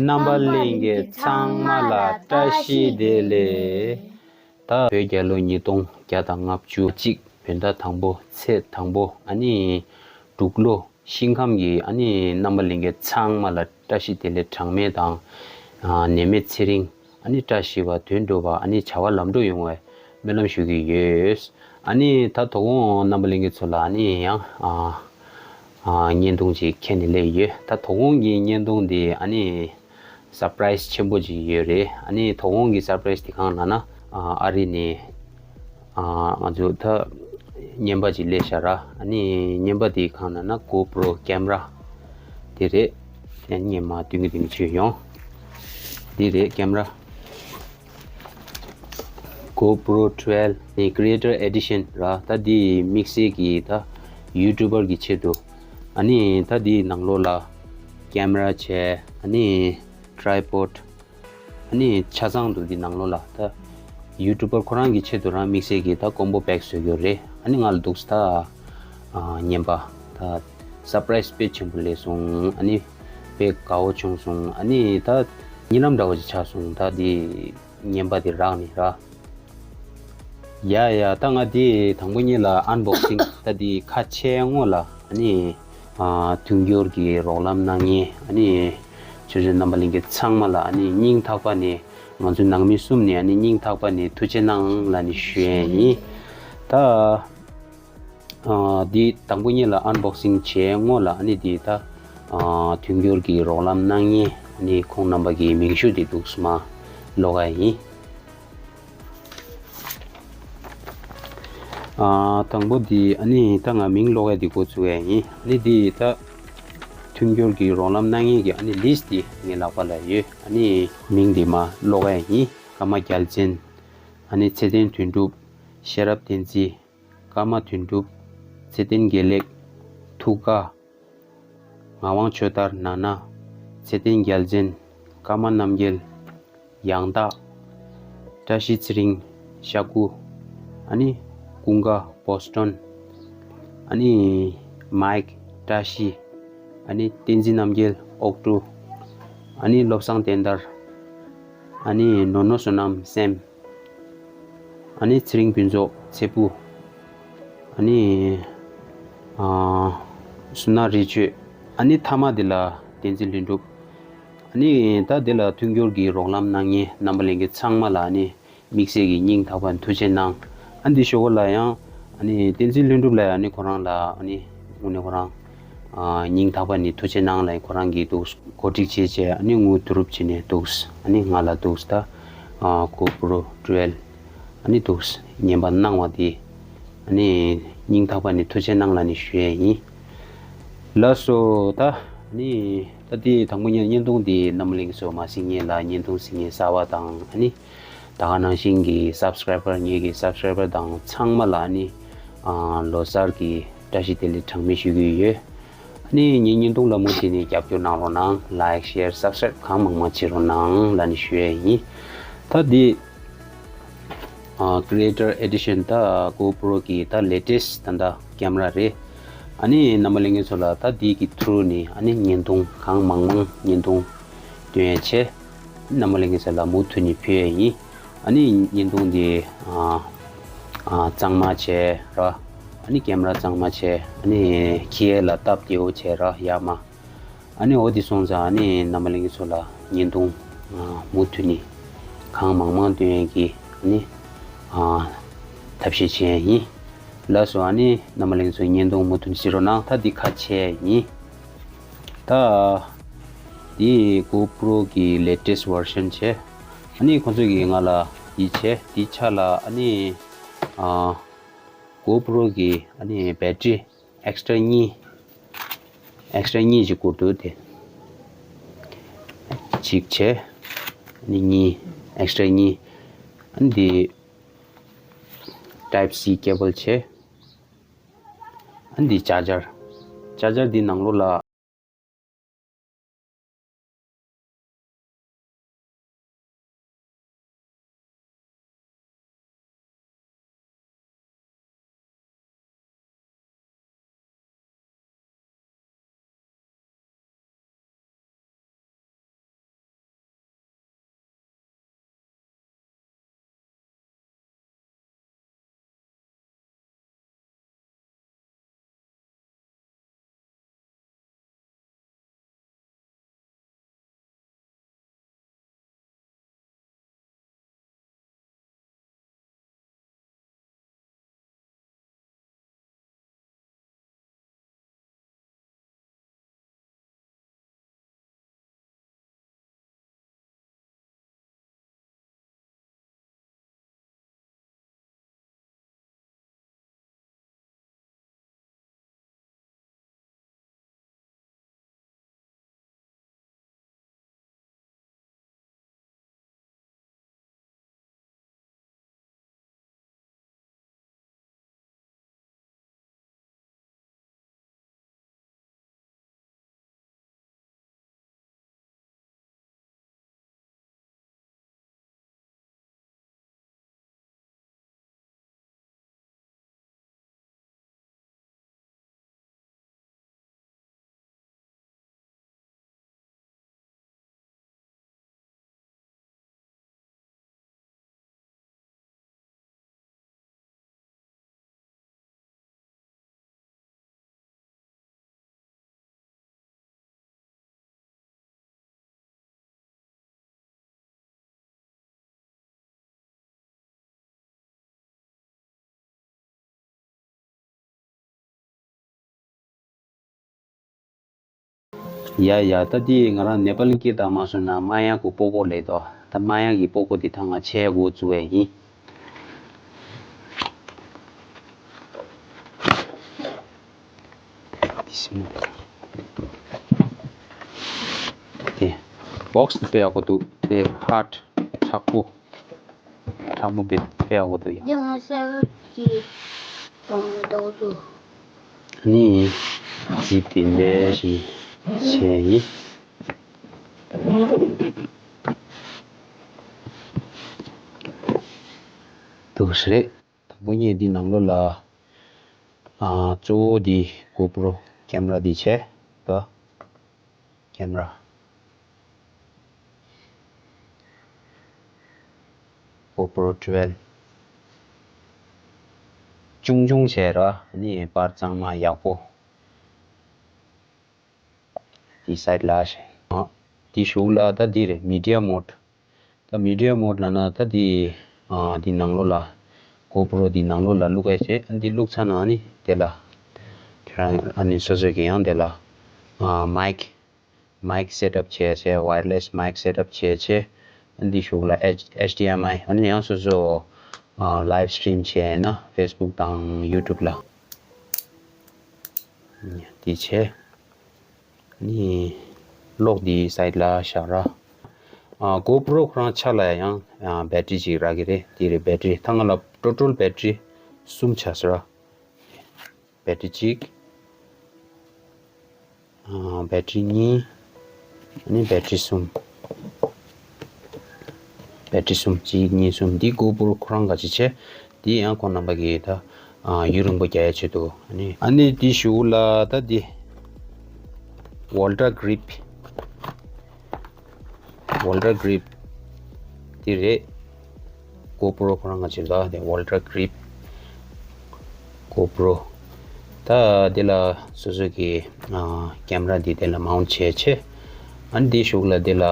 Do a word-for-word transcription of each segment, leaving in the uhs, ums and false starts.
རྣམ་པ་ལྷན་རྒྱས་ཚང་མ་ལ་བཀྲ་ཤིས་བདེ་ལེགས། ད་བོད་རྒྱལ་ལོ་ཉིས་སྟོང་བརྒྱ་དང་ལྔ་བཅུ་གཅིག་བོད་ཟླ་དང་པོ་ཚེས་དང་པོ། ཨ་ནི་འབྲུག་ལོ་ཤིང་ཁམས་ཀྱི་ཨ་ནི་རྣམ་པ་ལྷན་རྒྱས་ཚང་མ་ལ་བཀྲ་ཤིས་བདེ་ལེགས་གྲངས་མེད་དང་། ཨ་ནད་མེད་ཚེ་རིང་། ཨ་ནི་བཀྲ་ཤིས་པ་དོན་འགྲུབ་པ། ཨ་ནི་བྱ་བ་ལམ་འགྲོ་ཡོང་བའི་སྨོན་ལམ་ཞུ་གི་ཡོད། ཨ་ནི་ད་དོ་དགོང་རྣམ་པ་ལྷན་རྒྱས་ཚོ་ལ་ཨ་ནི་ཡང་ཨ་ཨ་བརྙན་ཐུང་ཅིག་ཁྱེར་ནས་སླེབས་ཡོད། ད་དོ་དགོང་གི་བརྙན་ཐུང་འདི་ཨ་ནི་སར་པ་རའི་སི་ཆེན་པོ་ཅིག་ཡོད་རེད། ཨ་ནི་དོ་དགོང་གི་སར་པ་རའི་སི་དེ་གང་ལབ་ན། ཨ་ཨ་རི་ནས་ཨ་ང་ཚོ་ད་རྔན་པ་ཅིག་སླེབས་ཤག་ར། ཨ་ནི་རྔན་པ་དེ་གང་ལབ་ན་གོ་པྲོ་ཀེམ་ར་དེ་རེད། ཨ་ནི་ངས་མར་སྟོན་གྱི་དེ་མི་ཆོད་ཡོང་། དེ་རེད་ཀེམ་ར། གོ་པྲོ་ཊུ་ཝེལ་ནི་ཀི་རི་ཨེ་ཊར་ཨེ་ཌི་ཤན་ར། ད་འདི་དམིགས་བསལ་གྱི་ད་ཡུ་ཊུབ་པར་གྱི་ཆེད་དུ། ཨ་ནི་ད་འདི་ནང་ལོགས་ལ་ཀེམ་ར་བྱས། ཨ་ནི་ཊི་རའི་པོཌ། ཨ་ནི་ཆ་ཚང་འདུག་འདི་ནང་ལོགས་ལ། ད་ཡུ་ཊུབ་པར་ཁོ་རང་གི་ཆེད་དུ་རང་དམིགས་བསལ་གྱི་ད་ཀོམ་བོ་པེག་བཟོ་རྒྱུ་རེད། ཨ་ནི་ང་ལ་འདུག་ད་ཨ་རྔན་པ་ད་སར་པ་རའི་སི་དཔེ་ཆེན་པོ་སླེབས་སོང་། ཨ་ནི་དཔེ་དགའ་བོ་བྱུང་སོང་། ཨ་ནི་ད་རྨི་ལམ་འདྲ་བོ་ཅིག་ཆགས་སོང་། ད་འདི་རྔན་པ་འདི་རག་ནི་ར། ཡ་ཡ། ད་ང་འདི་དང་པོ་ཉིད་ལ་ཨན་བོག་སིང་། ད་འདི་ཁ་ཕྱེ་སྔོན་ལ་ཨ་ནི་ཨ་མཐུན་འགྱུར་གྱི་རོགས་རམ་གནང་མཁན། ཨ་ནི་ཆོས་ཆོས་རྣམ་པ་ལྷན་རྒྱས་ཚང་མ་ལ་ཨ་ནི་སྙིང་ཐག་པ་ནས། ང་ཚོའི་ནང་མི་གསུམ་ནས་ཨ་ནི་སྙིང་ཐག་པ་ནས་ཐུགས་རྗེ་གནང་ལབ་ནས་ཞུ་ཡས་ཡིན། ད་ཨ་འདི་དང་པོ་ཉིད་ལ་ཨན་བོག་སིང་བྱས་སྔོན་ལ་ཨ་ནི་འདི་ད་ཨ་མཐུན་འགྱུར་གྱི་རོགས་རམ་གནང་མཁན་ཨ་ནི་ཁོང་རྣམ་པ་གི་མིང་ཤོག་འདི་འདུག་སེ་མར་ཀློག་ག་ཡིན། ཨ་དང་པོ་འདི་ཨ་ནི་ད་ང་མིང་ཀློག་ཡ་འདི་འགོ་ཚུགས་ཡ་ཡིན། ཨ་ནི་འདི་ད་མཐུན་འགྱུར་གྱི་རོགས་རམ་གནང་མཁན་གྱི་ཨ་ནི་ལིསི་ཊི་འདི་ངའི་ལག་པ་ལ་ཡོད། ཨ་ནི་མིང་འདི་མར་ཀློག་ཡ་ཡིན། ཀརྨ་རྒྱལ་མཚན། ཨ་ནི་ཚེ་བརྟན་དོན་གྲུབ། ཤེས་རབ་བསྟན་འཛིན། ཀརྨ་དོན་གྲུབ། ཚེ་བརྟན་དགེ་ལེགས། ཐུགས་དགའ། ངག་དབང་ཆོས་དར་ནང་ན། ཚེ་བརྟན་རྒྱལ་མཚན། ཀརྨ་རྣམ་རྒྱལ། ཡང་དག། བཀྲ་ཤིས་ཚེ་རིང་། ཤ་ཁུ། ཨ་ནི་ཀུན་དགའ་བོ་སི་ཊོན། ཨ་ནི་མའིཀ་བཀྲ་ཤིས། ཨ་ནི་བསྟན་འཛིན་རྣམ་རྒྱལ་ཨོག་ཀྲུ། ཨ་ནི་བློ་བཟང་བསྟན་དར། ཨ་ནི་ནོ་ནོ་བསོད་ནམས་སེམས། ཨ་ནི་ཚེ་རིང་ཕུན་ཚོགས་ཚེ་ཕུ། ཨ་ནི་ཨ་སུ་ན་རི་ཆོས། ཨ་ནི་མཐའ་མ་དེ་ལ་བསྟན་འཛིན་ལྷུན་གྲུབ། ཨ་ནི་ད་དེ་ལ་མཐུན་འགྱུར་གྱི་རོགས་རམ་གནང་མཁན་རྣམ་པ་ལྷན་རྒྱས་ཚང་མ་ལ་ཨ་ནི་དམིགས་བསལ་གྱི་སྙིང་ཐག་པ་ནས་ཐུགས་རྗེ་གནང་། ཨ་ནི་འདི་ཞོགས་པ་ལ་ཡང་ཨ་ནི་བསྟན་འཛིན་ལྷུན་གྲུབ་ལ་ཡང་ཨ་ནི་ཁོ་རང་ལ་ཨ་ནི་དངོས་གནས་ཁོ་རང་ཨ་སྙིང་ཐག་པ་ནས་ཐུགས་རྗེ་གནང་ལབ། ཁོ་རང་གིས་འདུག་གོ་སྒྲིག་བྱས་བྱས་ཨ་ནི་དངུལ་བསྡུ་རུབ་བྱས་ནས་འདུག་ཨ་ནི་ང་ལ་འདུག་ད་ཨ་གོ་པྲོ་ཊུ་ཝེལ་ཨ་ནི་འདུག་ཉན་པ་གནང་བ་དེ་ཨ་ནི་སྙིང་ཐག་པ་ནས་ཐུགས་རྗེ་གནང་ལབ་ནས་ཞུ་ཡས་ཡིན། ལགས་སོ། ད་ཨ་ནི་ད་དེ་དང་པོ་ཉིད་བརྙན་ཐུང་དེ་རྣམ་པ་ལྷན་རྒྱས་ཚོ་མ་གཟིགས་མཁན་ལ་བརྙན་ཐུང་གཟིགས་མཁན་གསར་པ་དང་། ཨ་ནི་ད་ག་ནང་བཞིན་གྱི་སབ་སི་ཀ་རའི་བར། ངེད་ཀྱི་སབ་སི་ཀ་རའི་བར་དང་ཚང་མ་ལ་ཨ་ནི་ཨ་ལོ་གསར་གྱི་བཀྲ་ཤིས་བདེ་ལེགས་གྲངས་མེད་ཞུ་གི་ཡོད། ཨ་ནི་ངའི་བརྙན་ཐུང་ལ་མུ་མཐུད་ནས་རྒྱབ་སྐྱོར་གནང་རོགས་གནང་། ལའིཀ་ཤེར་སབ་སི་ཀ་རའིབ་གང་མང་མང་བྱེད་རོགས་གནང་ལབ་ནས་ཞུ་ཡས་ཡིན། ད་འདི་ཨ་ཀི་རི་ཨེ་ཊར་ཨེ་ཌི་ཤན་ད་གོ་པྲོ་གི་ད་ལེ་ཊེ་སི་ཊི་ད་ད་ཀེམ་ར་རེད། ཨ་ནི་རྣམ་པ་ལྷན་རྒྱས་ཚོ་ལ་ད་འདི་གི་ཐུ་རུ་ནས་ཨ་ནི་བརྙན་ཐུང་གང་མང་མང་བརྙན་ཐུང་སྟོན་ཡས་བྱས། རྣམ་པ་ལྷན་རྒྱས་ཚོ་ལ་མུ་མཐུད་ནས་ཕུལ་ཡས་ཡིན། ཨ་ནི་བརྙན་ཐུང་འདི་ཨ་ཨ་གཙང་མ་བྱས་ར། ཨ་ནི་ཀེམ་ར་གཙང་མ་བྱས། ཨ་ནི་ཁྱི་ཡས་ལ་སྟབས་བདེ་བོ་བྱས་ར་ཡར་མར། ཨ་ནི་འོ་དེ་སོང་ཙང་ཨ་ནི་རྣམ་པ་ལྷན་རྒྱས་ཚོ་ལ་བརྙན་ཐུང་ཨ་མུ་མཐུད་ནས་གང་མང་མང་སྟོན་ཡས་ཀྱི་ཨ་ནི་ཨ་ཐབས་ཤེས་བྱེད་ཡས་ཡིན། ལགས་སོ། ཨ་ནི་རྣམ་པ་ལྷན་རྒྱས་ཚོ་བརྙན་ཐུང་མུ་མཐུད་ནས་གཟིགས་རོགས་གནང་། ད་འདི་ཁ་ཕྱེ་ཡས་ཡིན། ད་འདི་གོ་པྲོ་གི་ལེ་ཊེ་སི་ཊི་བར་ཤན་བྱས། ཨ་ནི་ཁོང་ཚོ་གིས་ང་ལ་འདི་བྱས། འདི་ཆ་ལ་ཨ་ནི་ཨ་གོ་པྲོ་གི་ཨ་ནི་བེ་ཊི་རི་ཨེག་སི་ཊྲ་གཉིས། ཨེག་སི་ཊྲ་གཉིས་ཅིག་བསྐུར་འདུག་སྟེ། གཅིག་བྱས། ཨ་ནི་གཉིས། ཨེག་སི་ཊྲ་གཉིས། ཨ་ནི་འདི་ཊའིབ་སི་ཀེ་བལ་བྱས། ཨ་ནི་འདི་ཅར་ཇར། ཅར་ཇར་འདི་ནང་ལོགས་ལ། ཡ་ཡ། ད་འདི་ང་རང་ནེ་པ་ལི་སྐད་བཏང་མ་སོང་ན་མ་ཡང་གི་པོ་གོ་ལས་དོ། ད་མ་ཡང་གི་པོ་གོ་འདི་ད་ང་ཆས་འགོ་བཙུགས་ཡ་ཡིན། འདི་སེམས་ནང་། དེ་བོག་སི་དཔེ་ཡག་པོ་འདུག་དེ་ཧར་ཊི་དྲག་པོ། དྲག་པོ་དཔེ་དཔེ་ཡག་པོ་འདུག་ཡ། འདི་ང་གསར་གྱི་དང་འདོགས་འདུག་ནི་འདི་དེ་འདྲ་ཞིག་བྱས་ཡིན། འདུག་སེ་རེད། དང་པོ་ངས་འདི་ནང་ལོགས་ལ། ཨ། གཙོ་བོ་འདི་གོ་པྲོ་ཀེམ་ར་འདི་བྱས། ད་ཀེམ་ར། གོ་པྲོ་ཊུ་ཝེལ། ཆུང་ཆུང་བྱས་ར། ཨ་ནི་པར་གཙང་མ་ཡག་པོ། འདི་སའིཌ་ལ་བྱས། ཨ། འདི་གཞུག་ལ་ད་འདི་རེད། མི་ཌི་ཡ་མོཌ། ད་མི་ཌི་ཡ་མོཌ་ལབ་ན་ད་འདི། ཨ། འདི་ནང་ལོགས་ལ། གོ་པྲོ་འདི་ནང་ལོགས་ལ་བླུག་ཡ་བྱས། ཨ། འདི་བླུག་ཚར་ན་ཨ་ནི་དེ་ལ། ཁྱེད་རང་ཨ་ནི་སོ་སོ་གི་ཡང་དེ་ལ། ཨ། མའིཀ་མའིཀ་སེ་ཊབ་བྱས་བྱས། ཝའི་ཡར་ལེ་སི་མའིཀ་སེ་ཊབ་བྱས་བྱས། ཨ། འདི་གཞུག་ལ་ཨེཆ་ཨེཆ་ཌི་ཨེམ་ཨའི། ཨ་ནི་ཡང་སོ་སོ། ཨ། ལའིབ་སི་ཊི་རིམ་བྱས་ན་ཕེ་སི་བུག་དང་ཡུ་ཊུབ་ལ། འདི་བྱས། ནི། གློག་འདི་སའིཌ་ལ་བཞག་ར། ཨ། གོ་པྲོ་ཁོ་རང་ཆ་ལ་ཡང་། ཨ། བེ་ཊི་རི་ཅིག་རག་གི་རེད། འདི་རེད་བེ་ཊི་རི། ད་ང་ལ་ཊོ་ཊལ་བེ་ཊི་རི་གསུམ་ཆགས་སོང་ར། བེ་ཊི་རི་གཅིག་ཨ། བེ་ཊི་རི་གཉིས། ཨ་ནི་བེ་ཊི་རི་གསུམ། བེ་ཊི་རི་གསུམ། གཅིག་གཉིས་གསུམ། འདི་གོ་པྲོ་ཁོ་རང་ག་ཅིག་བྱས། འདི་ཡང་ཁོ་རྣམ་པ་གིས་ད། ཨ། ཡུན་རིང་པོ་རྒྱག་ཡ་ཆེད་དུ། ཨ་ནི། ཨ་ནི་འདི་གཞུག་ལ་ད་འདི། ཝོལ་ཊ་གྷི་རིབ། ཝོལ་ཊ་གྷི་རིབ། འདི་རེད། གོ་པྲོ་ཁོ་རང་ག་ཅིག་ད་འདི་ཝོལ་ཊ་གྷི་རིབ། གོ་པྲོ། ད་འདི་ལ་སོ་སོ་གི། ཨ། ཀེམ་ར་འདི་དེ་ལ་མའུནཊ་བྱས་བྱས། ཨ་ནི་འདི་གཞུག་ལ་འདི་ལ་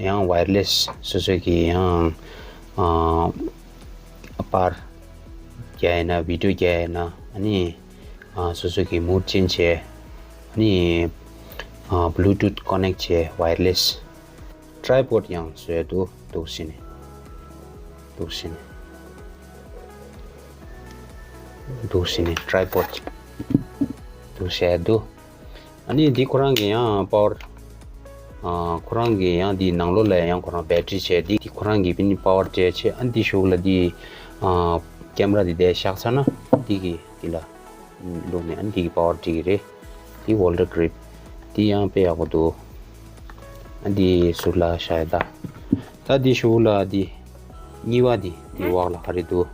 ཡང་ཝའི་ཡར་ལེ་སི་སོ་སོ་གི་ཡང་། ཨ། པར་རྒྱག་ཡིན་ན་བི་ཌི་ཡོ་རྒྱག་ཡིན་ན། ཨ་ནི། ཨ། སོ་སོ་གི་མུཌ་ཅན་བྱས། ཨ་ནི། ཨ། བྷུ་ལུ་ཊུཐ་ཀོ་ནེག་བྱས། ཝའི་ཡར་ལེ་སི། ཊི་རའི་པོཌ་ཡང་བཟོས་འདུག་འདུག་སེ་ནས། འདུག་སེ་ནས། འདུག་སེ་ནས་ཊི་རའི་པོཌ། འདུག་སེ་འདུག་ཨ་ནི་འདི་ཁོ་རང་གི་ཡང་པ་ཝར། ཨ། ཁོ་རང་གི་ཡང་འདི་ནང་ལོགས་ལ་ཡང་ཁོ་རང་བེ་ཊི་རི་བྱས། འདི་འདི་ཁོ་རང་གི་ཕི་ནི་པ་ཝར་སྤྲད་བྱས། ཨ་ནི་འདི་གཞུག་ལ་འདི། ཨ། ཀེམ་ར་འདི་དེ་བཞག་ཚར་ན་འདི་གི་འདི་ལ། བླུགས་ནས་ཨ་ནི་འདི་གི་པ་ཝར་འགྲིག་གི་རེད། འདི་ཝོལ་ཊ་གྷི་རིབ། འདི་ཡང་དཔེ་ཡག་པོ་འདུག་ཨ་འདི་ཟུར་ལ་བཞག་ཡ་ད། ད་འདི་གཞུག་ལ་འདི། གཉིས་པ་འདི། འདི་འོག་ལ་ག་རེ་འདུག་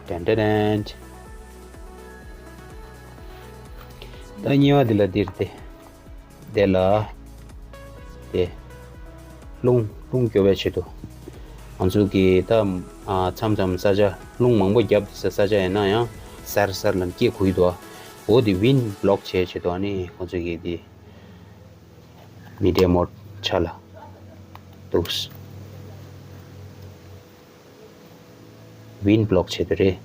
ཏན་ཏན་ཏན། ད་གཉིས་པ་འདི་ལ་འདིར་ཏེ། དེ་ལ། དེ། རླུང་། རླུང་སྐྱོ་བའི་ཆེད་དུ། ང་ཚོ་གི་ད། ཨ། མཚམས་མཚམས་ས་ཆ་རླུང་མང་པོ་བརྒྱབ་དེ་ས་ས་ཆ་ཡིན་ན་ཡང་སེར་སེར་ལམ་སྐྱེ་དགོས་འདུག་འོ་དེ་ཝིན་བྷི་ལོག་བྱེད་ཆེད་དུ་ཨ་ནི་ཁོང་ཚོ་གི་དེ། མི་ཌི་ཡ་མོཌ་ཆ་ལ། འདུག་ཝིན་བྷི་ལོག་བྱེད་དུ་རེད།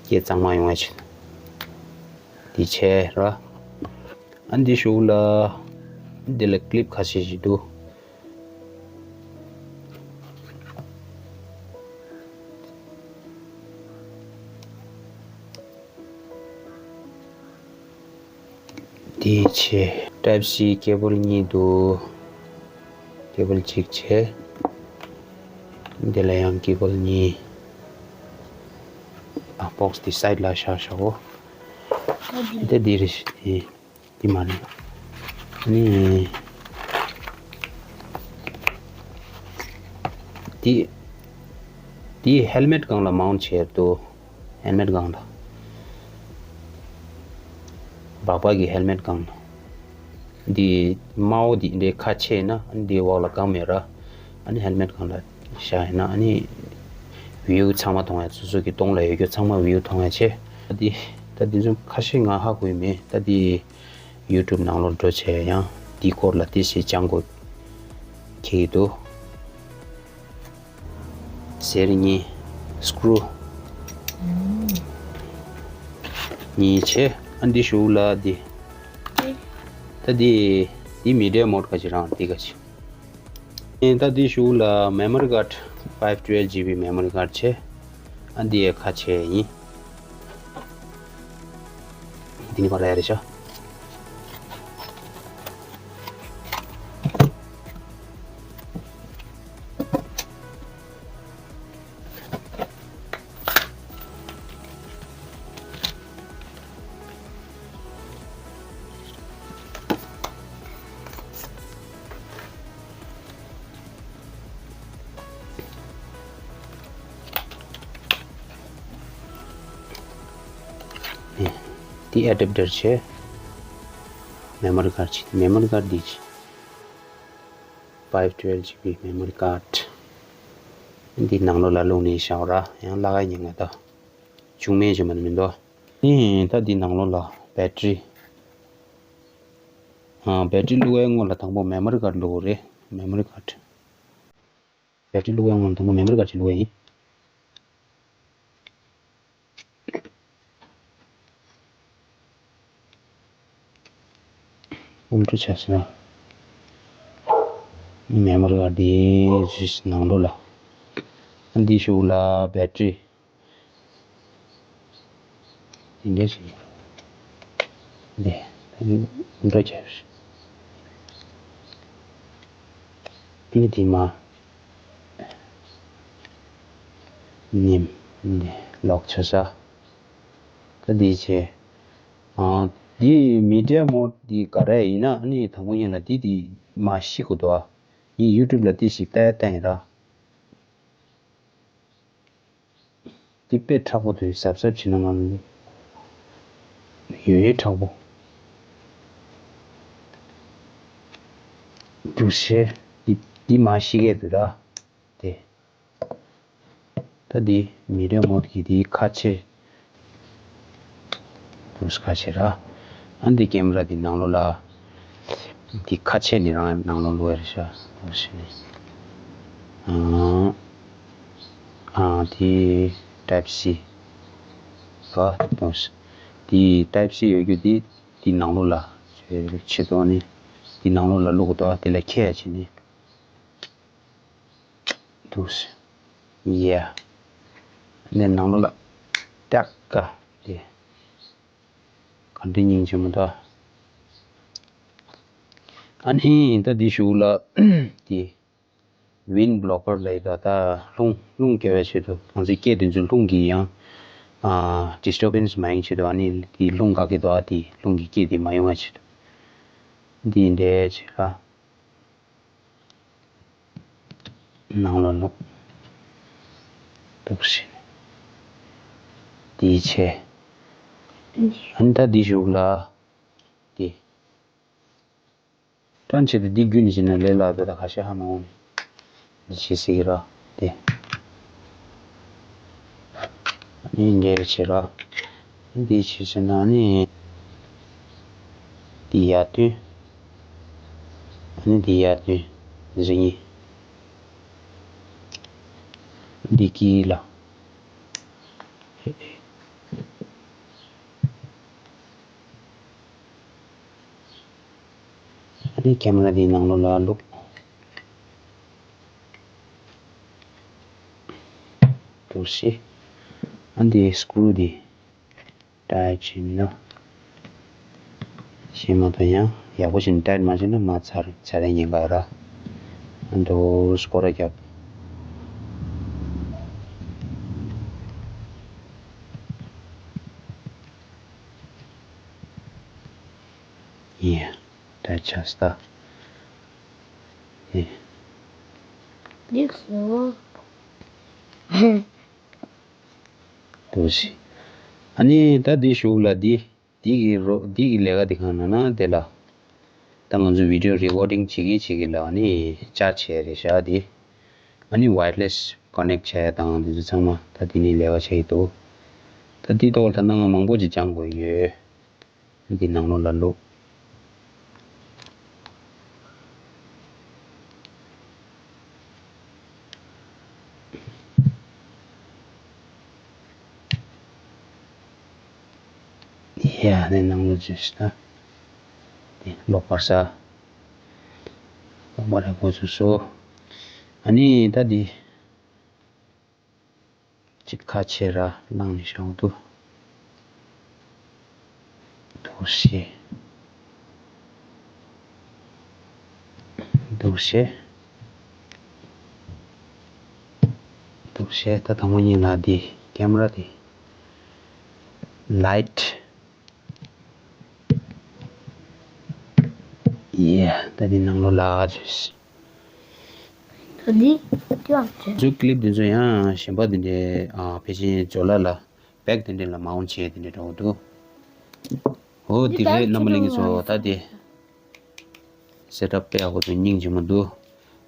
སྐད་གཙང་མ་ཡོང་བ་བྱེད། འདི་བྱས་ར། ཨ་འདི་གཞུག་ལ། འདི་ལ་ཀི་ལིབ་ཁ་ཤས་ཤིག་འདུག་འདི་བྱས། ཊའིབ་སི་ཀེ་བལ་གཉིས་འདུག་ཀེ་བལ་གཅིག་བྱས། འདི་ལ་ཡང་ཀེ་བལ་གཉིས། ཨ། བྷོག་སི་འདི་སའིཌ་ལ་བཞག་བཞག་གོ། འདི་འདི་རེད། འདི་འདི་མ་རེད། ཨ་ནི། འདི། འདི་ཧེལ་མེཊ་སྒང་ལ་མའུནཊ་བྱས་འདུག་ཧེལ་མེཊ་སྒང་ལ། སྦག་སྦག་གི་ཧེལ་མེཊ་སྒང་ལ། འདི་དམར་པོ་འདི་འདྲའི་ཁ་ཕྱེ་ན་འདི་འོག་ལ་སྒང་མེད་ར། ཨ་ནི་ཧེལ་མེཊ་སྒང་ལ་བཞག་ཡིན་ན་ཨ་ནི་བིའུ་ཚང་མ་མཐོང་ཡ། སོ་སོ་གི་གདོང་ལ་ཡོད་རྒྱུ་ཚང་མ་བིའུ་མཐོང་ཡ་བྱས། ད་འདི་ད་འདི་ཚོ་ཁ་ཤས་ང་ཧ་གོ་ཡི་མེད། ད་འདི་ཡུ་ཊུབ་ནང་ལོགས་འགྲོ་བྱས་ཡང་འདི་སྐོར་ལ་ཏོག་ཙམ་སྦྱང་དགོས་ཁེལ་གྱི་འདུག་གཟེར་གཉིས། སི་ཀུ་རུ་གཉིས་བྱས། ཨ་འདི་གཞུག་ལ་འདི། ད་འདི་འདི་མི་ཌི་ཡ་མོཌ་ག་ཅིག་རང་འདི་ག་ཅིག་ཨེ་ད་འདི་གཞུག་ལ་མེ་མོ་རི་ཀཱཌ་ཕའིབ་ཊུ་ཝེལ་ཇི་བི་མེ་མོ་རི་ཀཱཌ་བྱས། ཨ་འདི་ཡ་ཁ་ཕྱེ་ཡིན། འདི་ནི་པར་ཡ་རེད་ཤག་འདི་ཨེ་ཌབ་ལུ་ཨར་བྱས། མེ་མོ་རི་ཀཱཌ་ཅིག་མེ་མོ་རི་ཀཱཌ་འདི་ཅིག་ཕའིབ་ཊུ་ཝེལ་ཇི་བི་མེ་མོ་རི་ཀཱཌ། འདི་ནང་ལོགས་ལ་བླུགས་ནས་བཞག་ར། ཡང་བརླག་ཡ་ཉེན་ཁ་ད། བྱུང་མེད་བྱུང་མ་མི་འདུག་ཨིན་ད་འདི་ནང་ལོགས་ལ་བེ་ཊི་རི། ཨ་བེ་ཊི་རི་བླུགས་ཡའི་སྔོན་ལ་དང་པོ་མེ་མོ་རི་ཀཱཌ་བླུགས་དགོས་རེད། མེ་མོ་རི་ཀཱཌ། བེ་ཊི་རི་བླུགས་ཡའི་སྔོན་ལ་དང་པོ་མེ་མོ་རི་ཀཱཌ་ཅིག་བླུགས་ཡ་ཡིན། དབུ་འཕྲུལ་ཆ་ས། མེ་མོ་རི་ཀཱཌ་འདི་ནང་ལོགས་ལ། འདི་གཞུག་ལ་བེ་ཊི་རི། འདི་འདྲ་ཞིག་འདི་འགྲོ་བྱས། འདི་དེ་མ། ནིམ། འདི་ལོག་ཆ་ས། ད་འདི་བྱས། ཨ། འདི་མི་ཌི་ཡ་མོཌ་འདི་ག་རེ་ཡིན་ན་ཨ་ནི་དང་པོ་ཉིད་ལ་འདི་འདི་མ་ཤེས་དགོས་འདུག་ཨ། ངས་ཡུ་ཊུབ་ལ་འདི་ཞིག་ལྟ་ཡ་བསྟན་ཡིན་ར། འདི་དཔེ་མཁྲེགས་པོ་འདུག་གཟབ་གཟབ་བྱས་ན་མ་ཡོད་ཡོད་མཁྲེགས་པོ། འདུག་སེ། འདི་འདི་མ་ཤེས་ཀྱི་འདུག་ར། དེ། ད་འདི་མི་ཌི་ཡ་མོཌ་ཀྱི་འདི་ཁ་ཕྱེ། འདུག་སེ་ཁ་ཕྱེ་ར། ཨ་འདི་ཀེམ་ར་འདི་ནང་ལོགས་ལ། འདི་ཁ་ཕྱེ་ནས་རང་ནང་ལོགས་བླུགས་ཡ་རེད་ཤག་འདུག་སེ་ནས། ཨ། ཨ་འདི་ཊའིབ་སི། ག་འདུག་སེ། འདི་ཊའིབ་སི་ཡོད་རྒྱུ་འདི་འདི་ནང་ལོགས་ལ། ཆེད་དུ་ནི་འདི་ནང་ལོགས་ལ་བླུགས་འདུག་དེ་ལ་ཁྱེར་ཡ་བྱས་ནས། འདུག་སེ། ཡ། ནས་ནང་ལོགས་ལ་ཏག་ཀ་དེ། ག་འདྲ་སྙིང་རྗེ་མོ་ད། ཨ་ནི་ད་འདི་གཞུག་ལ་དེ། ཝིན་བྷི་ལོ་ཀར་ལབ་ཡས་ད། ད་རླུང་རླུང་སྐྱེལ་བའི་ཆེད་དུ། གང་ཚེ་སྐད་དེ་ཚོ་རླུང་གིས་ཡང་ཨ་ཌི་སི་ཊར་བེན་སི་མ་ཡོང་ཆེད་དུ། ཨ་ནི་དེ་རླུང་འགག་གི་འདུག་ཨ་དེ་རླུང་གི་སྐད་དེ་མ་ཡོང་བའི་ཆེད་དུ། འདི་འདྲ་བྱས་ལ། ནང་ལ་བླུགས། འདུག་སེ། འདི་བྱས། ཨ་ནི་ད་འདི་གཞུག་ལ། འདི། ཏན་ཆེད་དུ་འདི་བརྒྱུད་ནས་བྱས་ན་ལས་སླ་པོ་ད་ཁ་ཤས་ཧ་མ་གོ་ནས། འདི་བྱེད་སྲིད་ཀྱི་ར། འདི། ཨ་ནི་འདི་བྱེད་ར། འདི་བྱེད་ཟེར་ན་ནི། འདི་ཡར་བཏོན། ཨ་ནི་འདི་ཡར་བཏོན། འདི་གཉིས། འདི་དཀྱིལ་ལ། ཨ་ནི་ཀེམ་ར་འདི་ནང་ལོགས་ལ་བླུགས། འདུག་སེ། ཨ་འདི་སི་ཀུ་རུ་འདི་ཊའིཊ་བྱས་མིན་ན། ཤེས་མ་ཐུབ་ཡང་ཡག་པོ་བྱས་ནས་ཊའིཊ་མ་བྱས་ན་མར་ཚར་ཚར་ཡ་ཉེན་ཁ་ར། ཨ་འདུག་སེ་སྐོར་ར་རྒྱབ། ཡ། ཊའིཊ་ཆགས་སོང་ད། ཡ། འདུག་སེ། འདུག་སེ། ཨ་ནི་ད་འདི་གཞུག་ལ་འདི། འདི་གི་རོ། འདི་གི་ལས་ཀ་འདི་གང་ན་ན་དེ་ལ། ད་ང་ཚོ་བི་ཌི་ཡོ་རི་ཀོར་ཌིང་བྱེད་ཀྱི་བྱེད་ཀྱི་ལ་ཨ་ནི་བཅར་བྱས་རེད་ཤག་འདི། ཨ་ནི་ཝ་ཡར་ལེ་སི་ཀོ་ནེག་བྱས་དང་འདི་ཚོ་ཚང་མ་ད་འདི་ནས་ལས་ཀ་བྱེད་ཀྱི་འདུག་ད་འདི་ཐོག་ལ་ད་སྣ་ཁ་མང་པོ་ཅིག་སྦྱང་དགོས་ཡོད། འདི་ནང་ལོགས་ལ་བླུགས། ཡ་ནས་ནང་ལོགས་འཛུལ་ཤག་ད། འདི་ ལོག་པར་ས། ལོག་པར་ར་འགོ་ཚུགས་སོ། ཨ་ནི་ད་འདི། ཅིག་ཁ་ཕྱེ་ར་བླངས་ནས་བཞག་འདུག་འདུག་སེ། འདུག་སེ། འདུག་སེ། ད་དང་པོ་ཉིད་ལ་འདི་ཀེམ་ར་འདི། ལའིཊ། ཡེ། ད་འདི་ནང་ལོགས་ལ་ཨ་ཅེས། ད་འདི་ཀྱང་བྱས། ཚུར་ཀི་ལིབ་འདི་ཚོ་ཡང་གཞན་པ་འདི་འདྲའི་ཨ་ཕལ་ཆེར་ཇོ་ལ་ལ་བེག་འདི་འདྲའི་ལ་མའུན་ཊི་བྱས་འདི་འདྲའི་འདྲ་བོ་འདུག་འོ་འདི་འདི་རེད་བེག་རྣམ་པ་ལྷན་རྒྱས་ཚོ། ད་འདི་སེ་ཊབ་དཔེ་ཡག་པོ་འདུག་སྙིང་རྗེ་མོ་འདུག་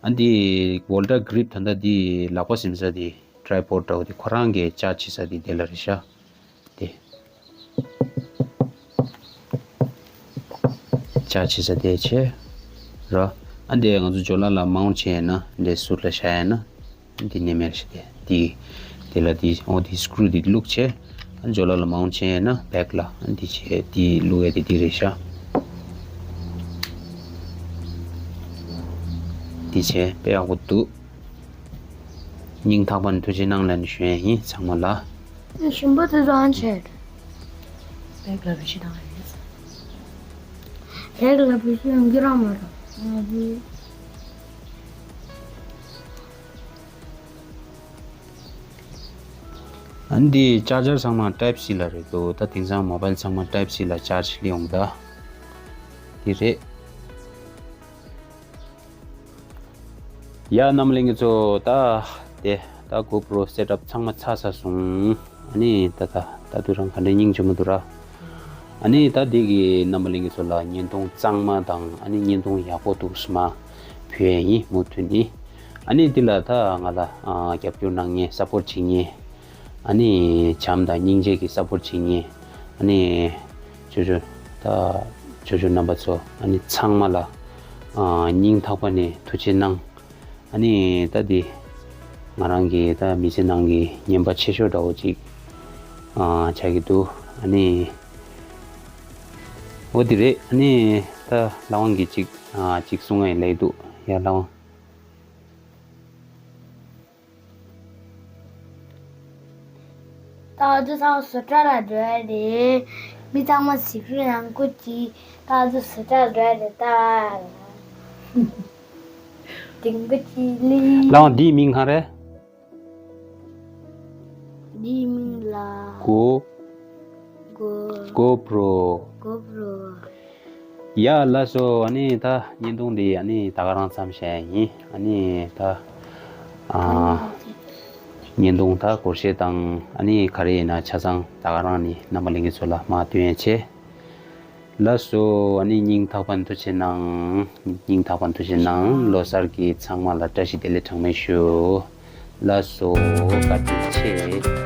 ཨ་འདི་ཝོལ་ཊར་གི་རིབ་ད་ལྟ་འདི་ལག་པ་ཟིན་ས་འདི་ཊྲའི་པོཌ་འདྲ་བོ་འདི་ཁོ་རང་གི་ཅར་ཇི་བྱེད་ས་འདི་དེ་ལ་རེད་ཤག་དེ། ཅར་ཇི་བྱེད་ས་དེ་བྱས། ར། ཨ་འདི་ང་ཚོ་ཇོ་ལ་ལ་མའུན་ཊི་བྱས་ཡིན་ན་འདི་ཟུར་ལ་བཞག་ཡིན་ན། འདི་ནས་མེད་ཤི་དེ། འདི། དེ་ལ་འདི་ཨོ་འདི་སི་ཀུ་རུ་འདི་བླུགས་བྱས། ཨ་ཇོ་ལ་ལ་མའུན་ཊི་བྱས་ཡིན་ན་བེག་ལ་ཨ་འདི་བྱས་འདི་བླུགས་ཡ་དེ་འདི་རེད་ཤག་འདི་བྱས་དཔེ་ཡག་པོ་འདུག་སྙིང་ཐག་པ་ནས་ཐུགས་རྗེ་གནང་ལབ་ནས་ཞུ་ཡ་ཡིན་ཚང་མ་ལ། ཞིམ་པོ་དེ་ཚོ་ཨང་ཆད། བེག་ལ་བེད་སྤྱོད་བཏང་ཡ་ཡིན། བེག་ལ་བེད་སྤྱོད་ཡོང་གི་རང་མ་རེད། ང་ཚོའི། ཨ་འདི་ཅར་ཇར་ཚང་མ་ཊའིབ་སི་ལ་རེད་འདུག་ད་དེང་སང་མོ་བལ་ཚང་མ་ཊའིབ་སི་ལ་ཅར་ཇི་སླེབས་ཡོང་ད། འདི་རེད། ཡ་རྣམ་པ་ལྷན་རྒྱས་ཚོ། ད་དེ་ད་གོ་པྲོ་སེ་ཊབ་ཚང་མ་ཚར་ཚར་སོང་། ཨ་ནི་ད་ད་ད་དུང་རང་ག་འདྲ་སྙིང་རྗེ་མོ་འདུག་ར། ཨ་ནི་ད་འདི་གི་རྣམ་པ་ལྷན་རྒྱས་ཚོ་ལ་བརྙན་ཐུང་གཙང་མ་དང་ཨ་ནི་བརྙན་ཐུང་ཡག་པོ་འདུག་སེ་མར་ཕུལ་ཡ་ཡིན་མུ་མཐུད་ནས། ཨ་ནི་འདི་ལ་ད་ང་ལ་ཨ་རྒྱབ་སྐྱོར་གནང་མཁན་སཔོརྚ་བྱེད་མཁན། ཨ་ནི་བྱམས་དང་སྙིང་རྗེ་གི་སཔོརྚ་བྱེད་མཁན། ཨ་ནི་ཇོ་ཇོ་ད་ཇོ་ཇོ་རྣམ་པ་ཚོ་ཨ་ནི་ཚང་མ་ལ་ཨ་སྙིང་ཐག་པ་ནས་ཐུགས་རྗེ་གནང་། ཨ་ནི་ད་འདི་ང་རང་གི་ད་མི་ཚེ་ནང་གི་ཉམས་པ་ཆེ་ཤོས་འདྲ་བོ་ཅིག་ཨ་ཆགས་ཀྱི་འདུག་ཨ་ནི་འོ་འདི་རེད། ཨ་ནི་ད་ལྷ་དབང་གིས་ཅིག་ཨ་ཅིག་གསུང་ཡ་ལབ་འདུག་ཡ་ལྷ་དབང་། ད་ཨ་ཅོ་ཚང་བཟོ་གྲྭ་ལ་འགྲོ་ཡ་རེད། མི་ཚང་མ་གཟིགས་རོགས་གནང་གོ་ཅི། ད་ཨ་ཅོ་བཟོ་གྲྭ་འགྲོ་ཡ་རེད་ད། དེང་གི་ཅི་ལི། ལགས་འདིའི་མིང་གང་རེད། འདིའི་མིང་ལ། གོ། གོ། གོ་པྲོ། གོ་པྲོ། ཡ་ལགས་སོ། ཨ་ནི་ད་བརྙན་ཐུང་འདི་ཨ་ནི་ད་ག་རང་མཚམས་བཞག་ཡ་ཡིན། ཨ་ནི་ད་ཨ་བརྙན་ཐུང་ད་སྐོར་བཤད་དང་ཨ་ནི་ག་རེ་ཡིན་ན་ཆ་ཚང་ད་ག་རང་ནི་རྣམ་པ་ལྷན་རྒྱས་ཚོ་ལ་མར་སྟོན་ཡ་བྱས། ལགས་སོ། ཨ་ནི་སྙིང་ཐག་པ་ནས་ཐུགས་རྗེ་གནང་། སྙིང་ཐག་པ་ནས་ཐུགས་རྗེ་གནང་། ལོ་གསར་གྱི་ཚང་མ་ལ་བཀྲ་ཤིས་བདེ་ལེགས་གྲངས་མེད་ཞུ། ལགས་སོ། བཀའ་དྲིན་ཆེ།